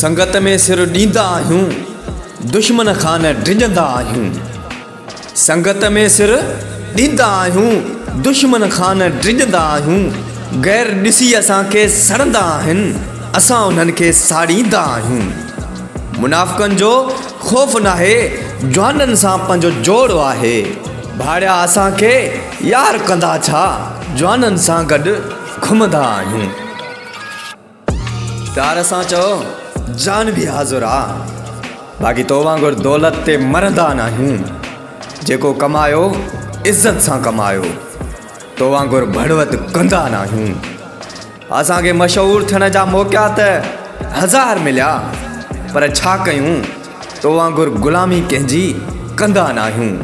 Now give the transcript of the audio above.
سنگت ۾ سر ڏيندا آهيون، دشمن کان نه ڊڄندا آهيون. سنگت ۾ سر ڏيندا آهيون، دشمن کان نه ڊڄندا آهيون. غير ڏسي اسان کي سڙندا آهن، اسان انهن کي ساڙيندا آهيون. منافقن جو خوف ناهي، جوانن سان پنهنجو جوڙ آهي. ڀاڙيا اسان کي يار ڪندا ڇا، جوانن سان گڏ گهمندا آهيون. پيار سان چئو جان به حاضر آ، باقي تو وانگر دولت تي مرندا ناهيون. جيڪو ڪمايو عزت سان ڪمايو، تو وانگر ڀڙوت ڪندا ناهيون. اسان کي مشهور ٿيڻ جا موقعا ته هزار مليا، پر ڇا ڪيون تو وانگر غلامي ڪنهن جي ڪندا ناهيون.